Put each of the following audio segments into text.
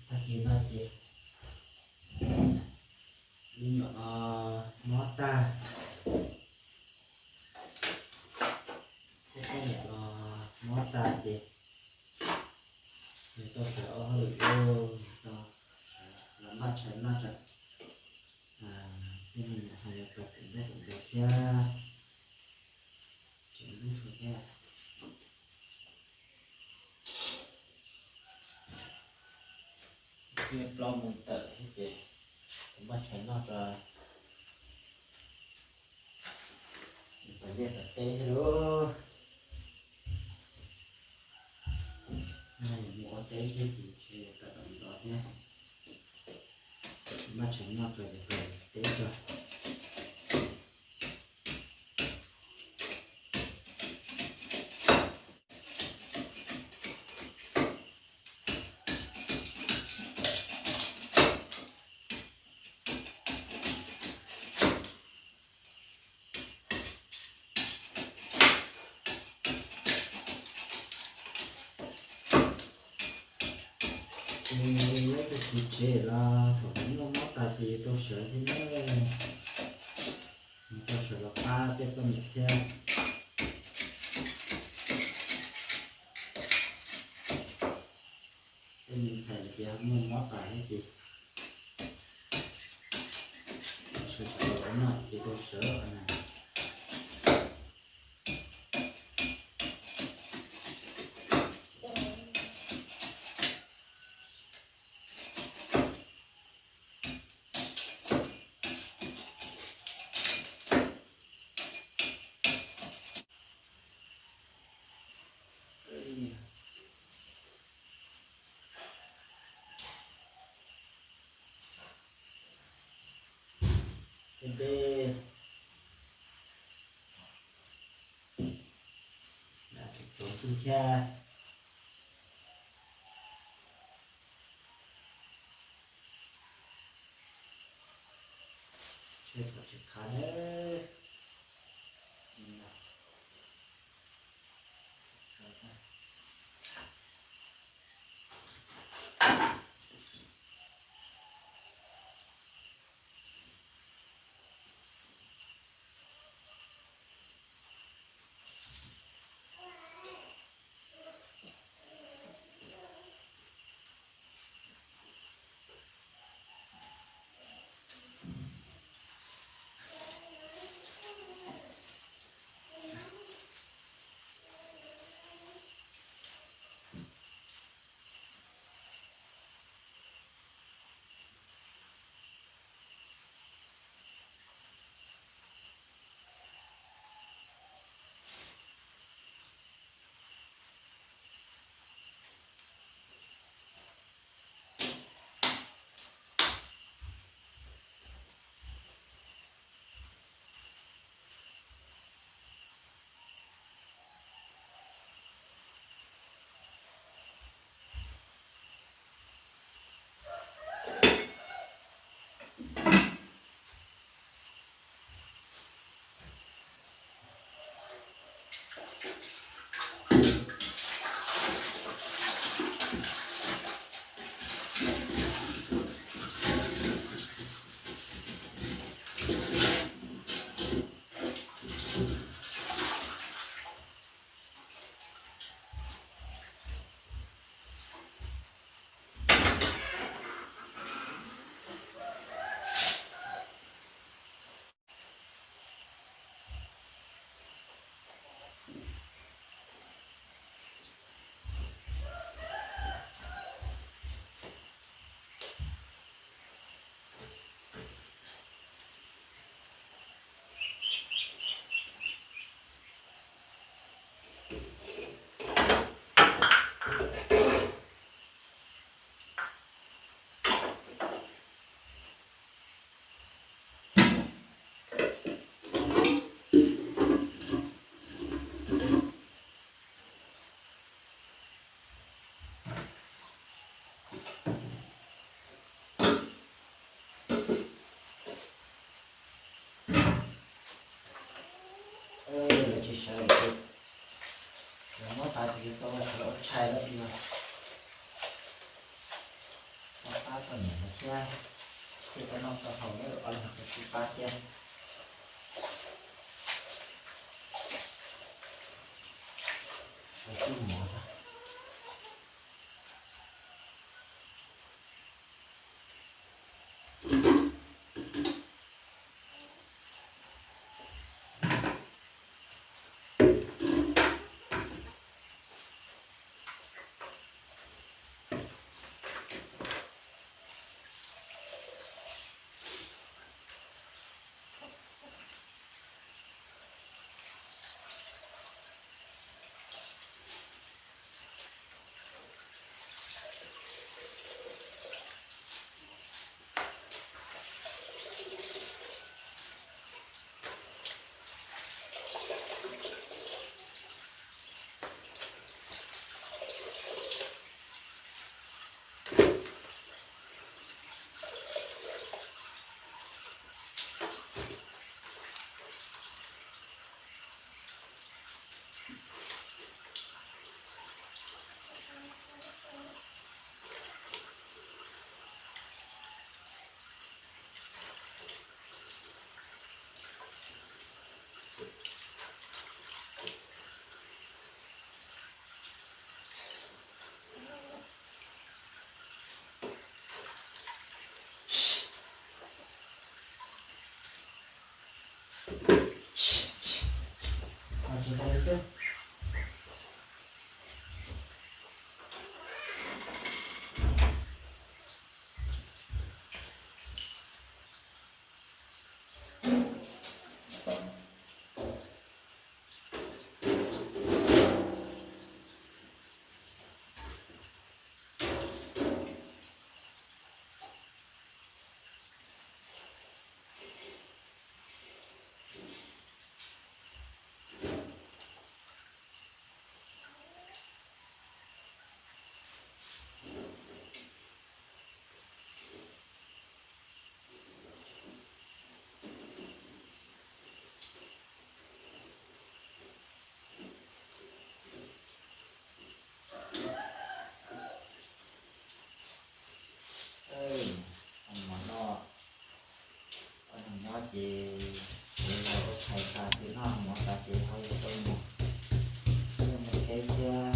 Tag kis no ces lub nyuam no mob tag, lub nyuam no mob tag ces nws tau sawv ob hauj lwm, tau sawv los npaj tshais noj tso. Tej me nyuam ho yuav tau kawm ntaub kawm ntawv thiab, tseem ntshua thiab. Twb plaub moos tawm thiab ces kuv npaj tshais noj tso, pais liaj pais teb thiab lauj. Yuav mus ua teb thiab ces ntshe yuav kawm tau ntxov thiab. Npaj tshais noj tso ces pais teb tso. Ces lawv tus kwv tsev los thaum nws muaj mob tas ces yuav tau sawv thiab na, yuav tau sawv los pab tej poj niam thiab. Tej me ntxhais lawv tias muaj mob tas thiab ces sawv tsis tau los noj ces tau sawv na. Tej dej, tsaus ntuj thiab. Tsheb pom tsis qab na. Sawv daws ces, sawv daws muab tas ces tau sawv daws ua tshais lawm yog. Tau pab tau niam lawv thiab, thiaj tau noj tau haus, ob leeg tau sib pab thiab. Sawv daws kuj mov. Mov noj, nyob ces, ces ua tshais tas ces noj mov tas ces ho yuav tau mus, mus kev thiab,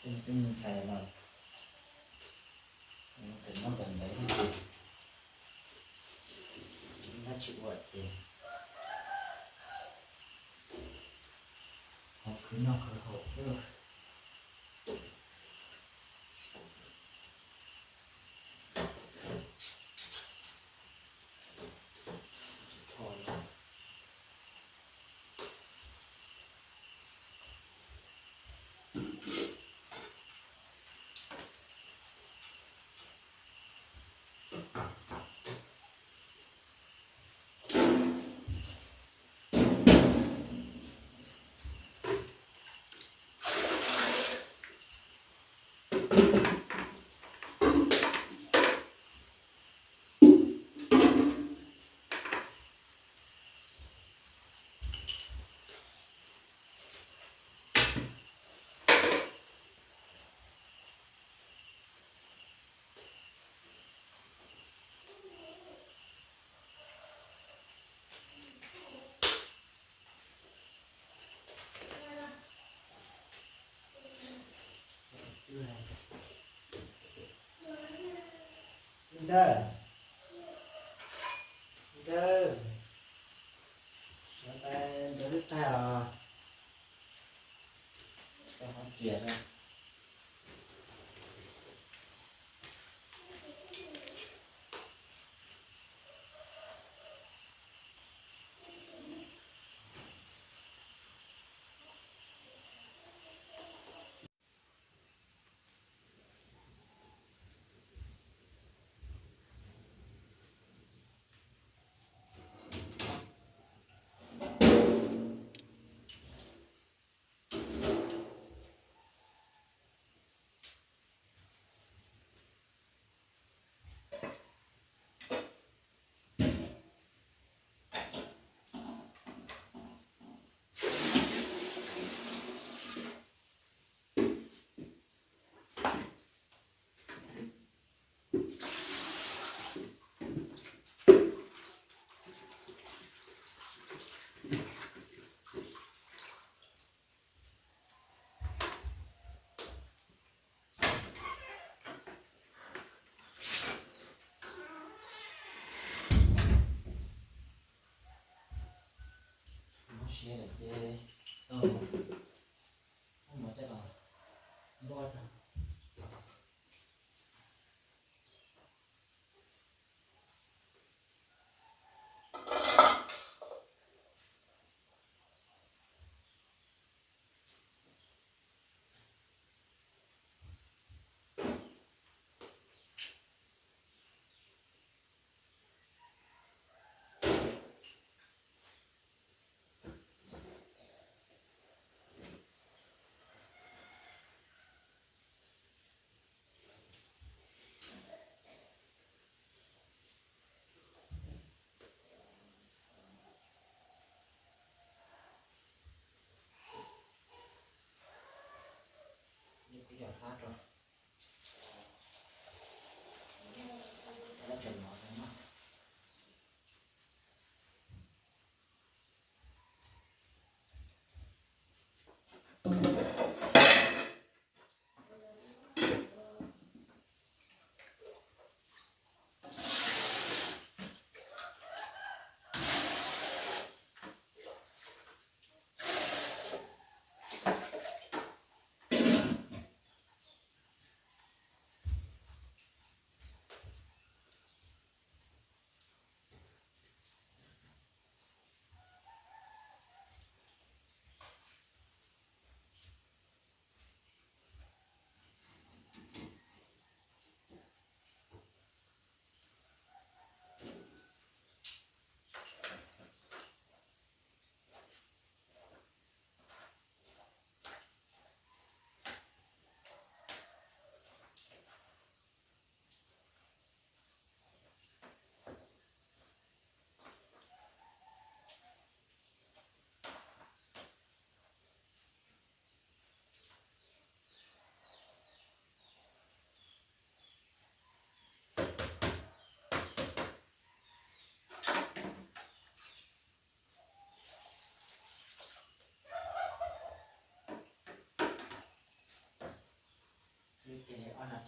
tus me ntxhais los, nyob tom ntawd thiab ces, dab tsi ua ces, ho khwv noj khwv haus xwb. Ntxawg, ntxawg, sawv daws ntxawg twb tag os. Tau hov riam na.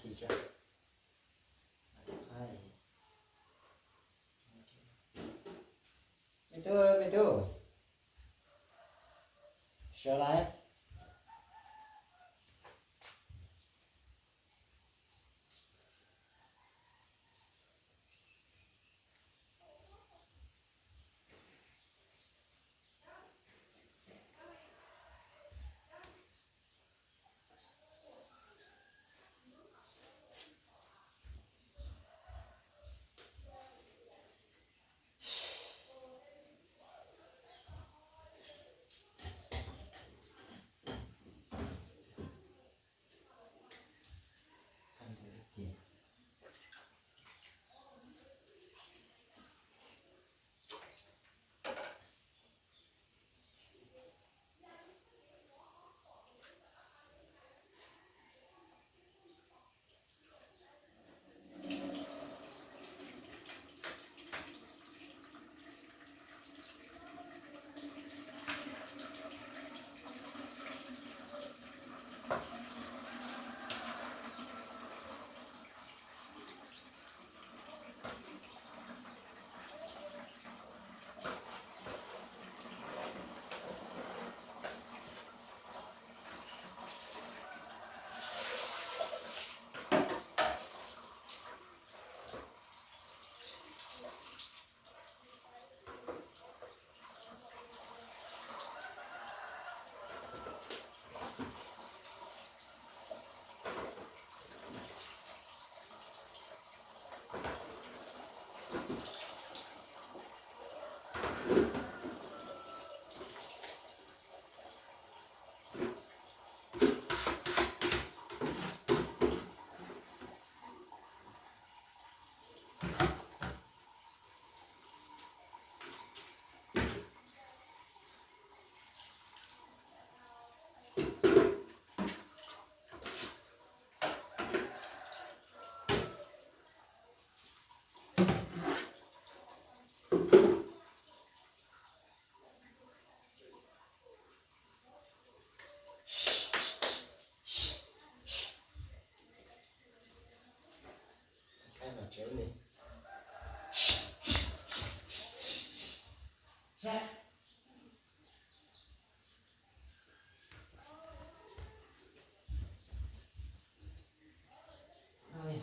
Phim tso. Me tub, me tub, sawv lawm.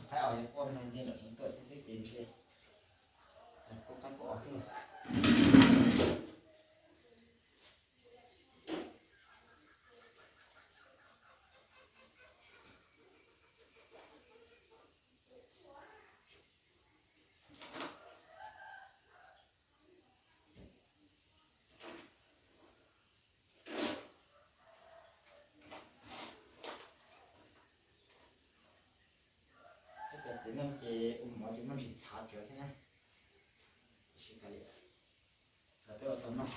Qaib os, yog quaj no nce nram tsev tuaj thiab xwb ces ntshe kuj qaib kuj os thiab. Cov txiv neej ces ua mov ces muaj ntsis txhav tsawv thiab na. Sib kav liam, peb ua tau noj.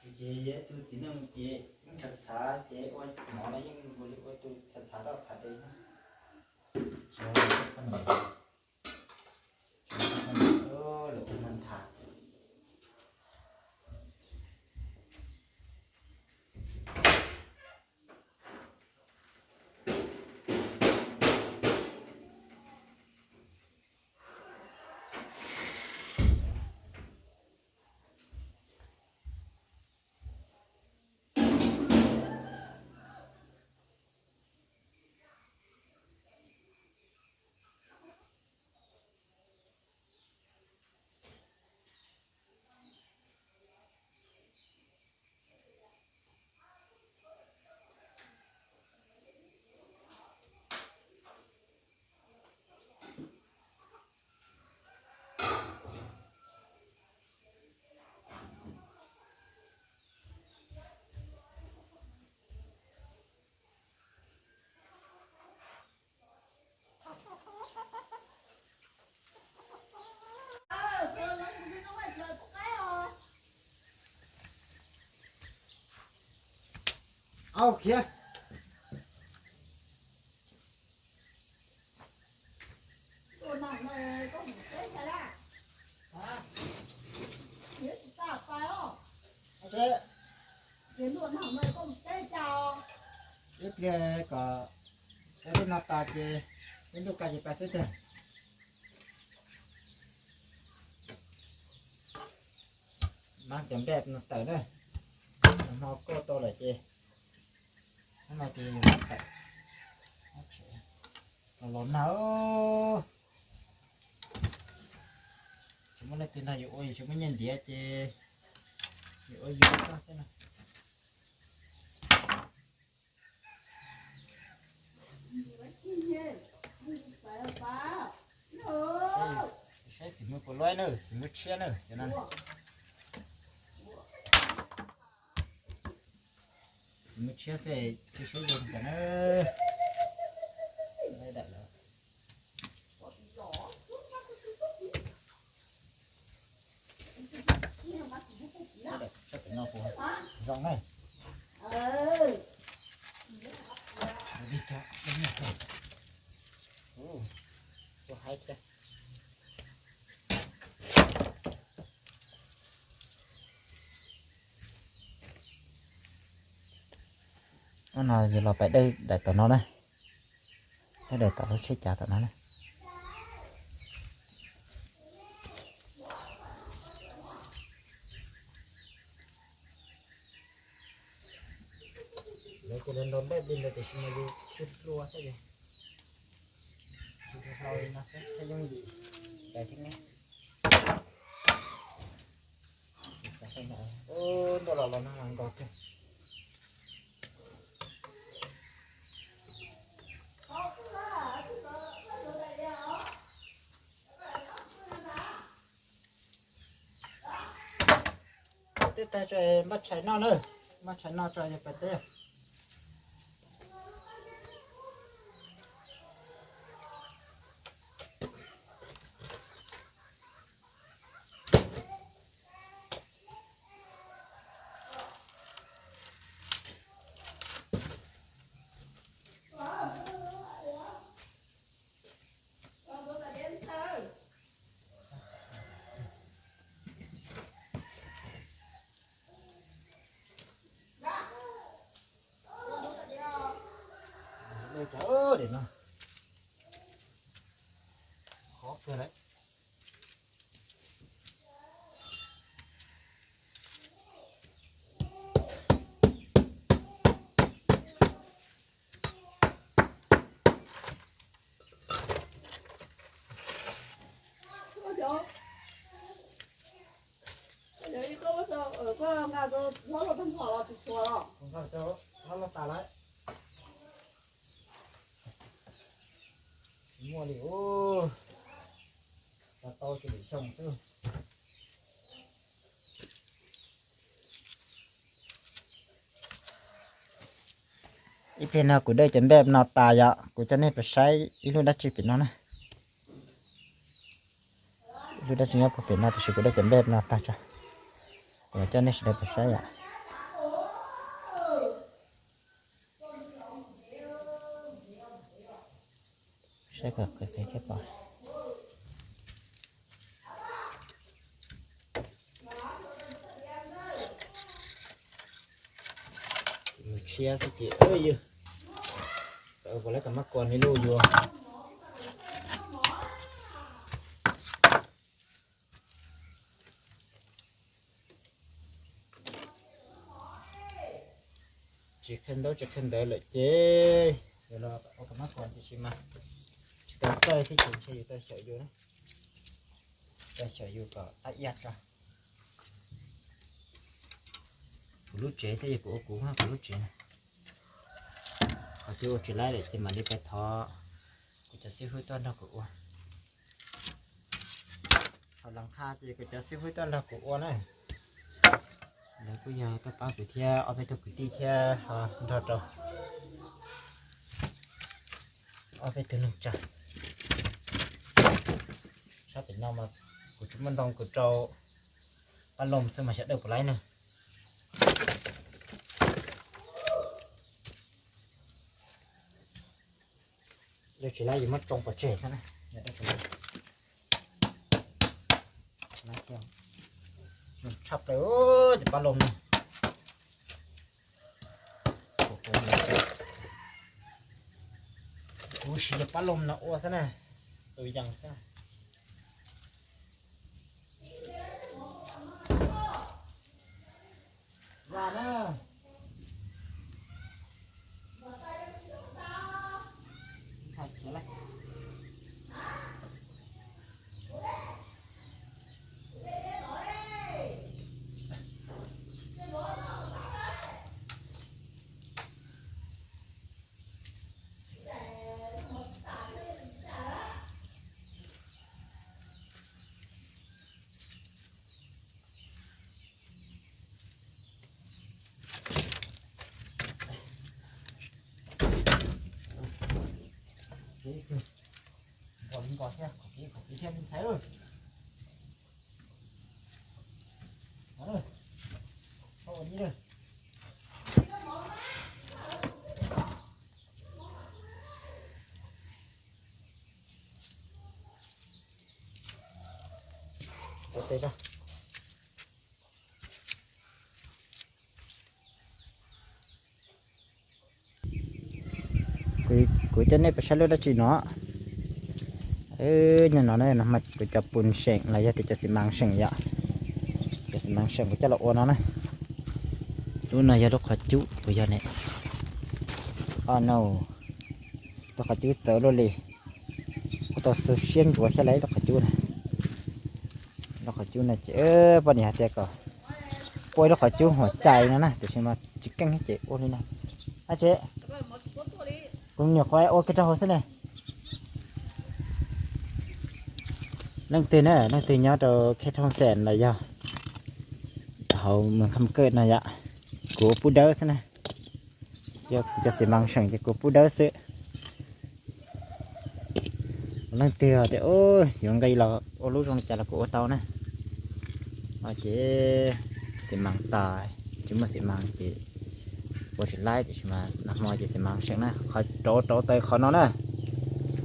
Ces yog ib tug txiv neej ces yeej txhav txhav ces ua mov los yeej ua tus txhav txhav roj txhav de. Lawm ua no nthav. Au khiav. Ib pliag kom peb no tas ces peb ntuj kaj ces pais xwb tiag. Mab cov npej no tawm na, hmo koj tau lawm ces hnub no ces los los nag. Tsis muaj leej twg nrog yus ua, yus tsis muaj nyiaj ntiav ces yus ua yus xwb na. Saib xim mub puas luaj na, xim mub tshiab na cov no. Xim mub tshiab xwb, tsis saib zoo cas na. Sab pem no puas zoo na. Ua haib thiab. Hnub no yus los pais dawb daim tom no na, dawb daim tom lub tsheb cav tom no na. Lawv ces lawv ntaus npej li ntawd tiam sis mas yus tsis hlua xwb ces tsis hlua li no xwb thiaj yooj yim. Cais thiab ne. Ntuj los los nag nkaus tiag. Teb tag tso npaj tshais noj na, npaj tshais noj tso yog pais teb. Dej tsawv, dej no qhov kawg lawm. Nqa rau hlob los tas lawm. Tsis muaj li ub, xav tau ces lwm xyoo xwb. Ib pliag no kuv dawj cov npej no tas yom, kuv coj nej pais saib ib lub dab tsi pem no na. Ib lub dab tsi nyob puag pem no tab sis kuv dawj cov npej no tag tso, kuv coj nej sawv daws pais saib yom. Saib kom qis qis thiab pom. Xim mub tshiab xwb ces ywg, puas lawv kam mab kua ni luj yuav. Tsis qhia ntaub tsis qhia ntawv lawm ces yog los ua kam mab kua tiam sis mas tsis tau tawj thiab ces ntshe yus tau xyaum yus na, tau xyaum yus kom qab iab tso. Kuv lub tsev xwb yog kuv ua kuv, kuv lub tsev na. Qhov twg ua tsis laib lawm ces mam li pais thov kuv cov xib hwb tuaj nrog kuv ua. Thaum los qha ces kuv cov xib hwb tuaj nrog kuv ua na. Lawv kuj yog tuaj pab kuv thiab ob peb tug kwv tij thiab ho nrog rau ob peb tug neeg tsa. Sab pem no mas kuv tsuas muaj ntoo kuv rau pab loos xwb mas xyov dawj puas laib na. Tsis lab yus muab tsoo pov tseg thiab na. Tshaj plaws cov pab lom no. Kuv siv cov pab lom no ua xwb na, tus yees xwb. Vam na. Nkaus li nkaus thiab, khov kiv khov kiv thiab me ntxhais. Kuv coj nej pais saib lub dab tsi no. Nyob no na, no mas kuv cov pun seem los yog tias cov xi mas seem yom. Cov xi mas seem kuv coj los ua no na. Lub no yog lub qhov cub kuv yog ne. Oh no, lub qhov cub txawv luaj li. Kuv tau xu siab ntsuav thiab lawm lub qhov cub na. Lub qhov cub no ces poj niam hais tias kom ua ib lub qhov cub huam cai no na, tiam sis mas tsis keej ces ua li no. Ab tsev, kuv nyuam qhuav ua kiag rau hauv xwb ne. Leej twg na, leej twg nyob rau Khej Thooj Xeem los yog hauv Moos Kham Kawj no yom, kuv ua pub dawb xwb na. Yog kuv cov xi mas seem ces kuv pub dawb xwb. Leej twg tias yuav nqi los ua lub zoo li cas los kuv ua tau na. Ces xi mas tas, tsis muaj xi mas ces ua tsis laib, tiam sis mas nag hmo ces xi mas seem na, qhov rauv rauv taws qhov no na.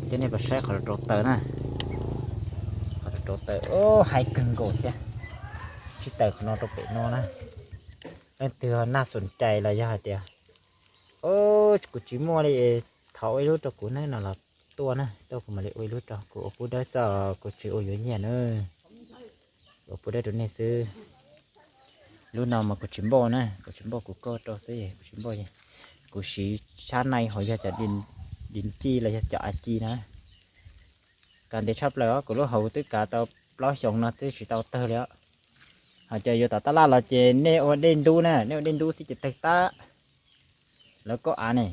Coj nej pais saib qhov rauv taws na. Qhov rauv taws, o, haib kawg nkaus thiab. Tsis taws qhov no rau pem no na. Leej twg ho naj xum cai los yog hais tias, o, kuv tsis muaj li, thov ua ib lub rau kuv nawb no los tuaj na, tuaj kuv mam li ua ib lub rau, kuv ua pub dawb xwb, kuv tsis ua yuav nyiaj na. Ua pub dawb rau nej xwb. Lub no mas kuv tsis npauj na, kuv tsis npauj, kuv kauj rau xwb, kuv tsis npauj. Kuv siv sab nai hauv yog cov di ncij los yog cov a ci na. Kav ntev tshaj plaws os, kuv lub hauv twb kav tau plaub xyoos no twb tsis tau tawg li os. Ho cov yuav tom tab laj los ces nej ua dej ntub na, nej ua dej ntub xwb ces tawg tag. Lawv kauj av ne,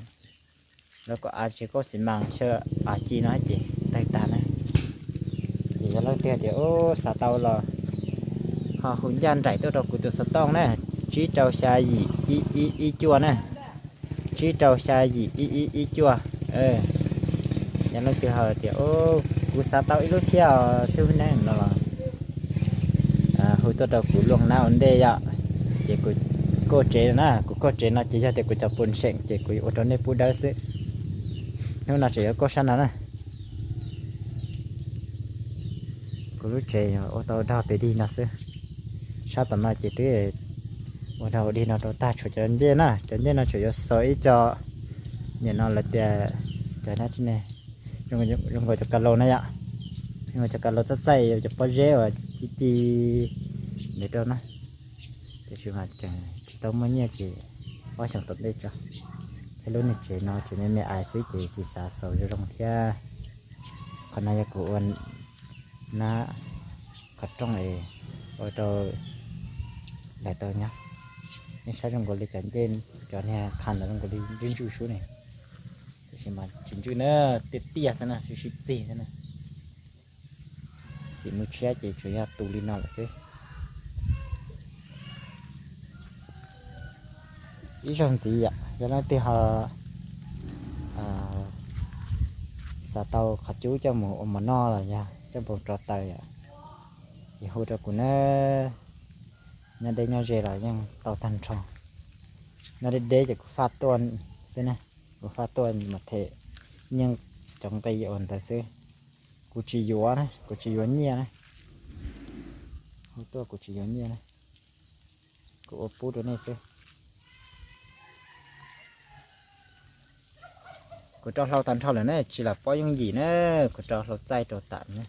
lawv kauj av tsis kauj xi mas, xyaw a ci no ces tawg tag na. Ces yog leej twg tias xav tau los ho hu ncaj nraim tuaj rau kuv tus xov tooj na, tsib rau xya yim ib ib ib cuaj na, tsib rau xya yim ib ib ib cuaj. Yog leej twg ho tias kuv xav tau ib lub thiab os xib hwb na no los hu tuaj rau kuv luag nab ua ntej yom. Ces kuv kauj tsev na, kuv kauj tsev no ces yog tias kuv cov pun seem ces kuv ua rau nej pub dawb xwb. Hnub no tseem yuav kauj sab no na. Kuv lub tsev ua tau dog pes dig no xwb. Sab tom no ces twb ua dog dig no rau tag, tshuav cov ncej na, cov ncej no tseem yuav xaus ib co, nim no lawv tias cov dab tsi ne, zoo nkaus cov ka laus na yom, zoo nkaus cov ka laus txaij txaij, cov pob zeb uas ci ci ntawd rau na. Tiam sis mas tseem tsis tau muaj nyiaj ces ob xyoos tom ntej tso. Thiab lub niag tsev no tseem me me ais xwb ces tsis xav xaus zoo zoo thiab. Qhov no yog kuv ua nab qhov rooj es ua rau lawv tau nyob. Nej saib zoo nkaus li cov ncej, cov niag qha ntawd zoo nkaus li ntswj ntswj sub ne. Tiam sis mas tsis ntswj na, tiaj tiaj xwb na, sib sib txig xwb na. Xim mus tshiab ces tsuas yog tus li no lawm xwb. Ib zaug ntxiv yom, yog leej twg ho xav tau qhov cub coj mus ua mov noj los yog coj mus rauv taws yom, ces hu rau kuv na. Nyob deb nyob ze los yeej tau tag nrho. Nyob deb deb ces kuv faj tuaj xwb na, kuv faj tuaj mas them yeej Cov nqi uas ntawd xwb, kuv tsis yuav na, kuv tsis yuav nyiaj na. Hu tuaj kuv tsis yuav nyiaj na, kuv ua pub rau nej xwb. Kuv rau hlau tag nrho lawm na, tsis lam pob yooj yim na, kuv rau hlau txaij rau tam na.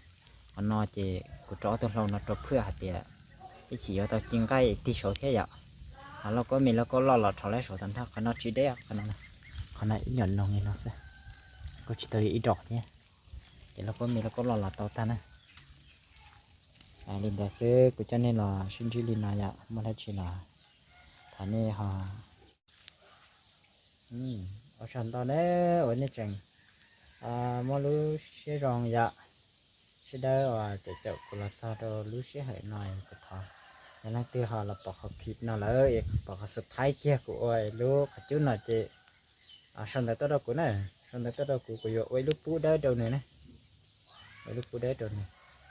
Qhov no ces kuv rau ob tug hlau no rau phwj hais tias ib chim yuav tau ci nqaij tig saud thiab yom. Ho lauj kaub me lauj kaub loj los rho lawm saud tag nrho, qhov no tsis deb, qhov no, qhov no ib nyuam noog li no xwb, kuj tsis tau ib dos thiab. Ces lauj kaub me lauj kaub loj los tau tag na. Li ntawd xwb, kuv coj nej los sib ntsib li no yom, muaj dab tsi los thov nej ho ua tsaug ntau na, uas nej tseem muaj lub siab zoo yom, sawv daws uas caum caum kuv los txog rau lub sij hawm no, kuv thov yog leej twg ho los pom qhov clip no lawm, pom qhov subscribe kiag kuv ua lub qhov cub no ces sau ntawv tuaj rau kuv na, sau ntawv tuaj rau kuv, kuv yuav ua ib lub pub dawb rau nws na, ua ib lub pub dawb rau nws.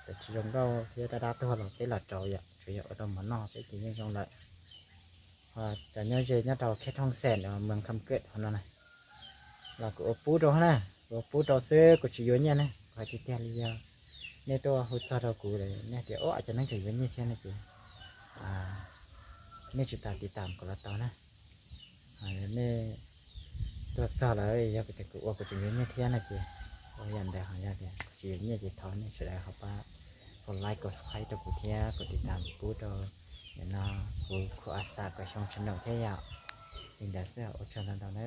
Txawm tsis zoo nkauj thiab dab dab tuag los peb los rau yom, tsuas yog ua tau mov noj peb ces yeej zoo lawm. Ho cov nyob ze nyob rau khej thooj xees uas moos kham kawm hauv no na, los kuv ua pub rau na, kuv ua pub rau xwb, kuv tsis yuav nyiaj na, kuv hais tiag tiag li. Yog nej tuaj hu txog rau kuv, nej tias ua cas neeg tseem yuav nyiaj thiab no ces nej tsis tas tiv tam kuv los tau na. Nej tuaj txog lawm yog tias kuv ua kuv tseem yuav nyiaj thiab no ces ua yam ntawd, ho yog tias kuv tsis yuav nyiaj ces thov nej sawv daws ho pab kuv like, kuv subscribe rau kuv thiab kuv tiv tam pub rau no kuv Khuj A Xa Kaum Xyoo channel thiab yom. Li ntawd xwb, ua tsaug ntau ntau na.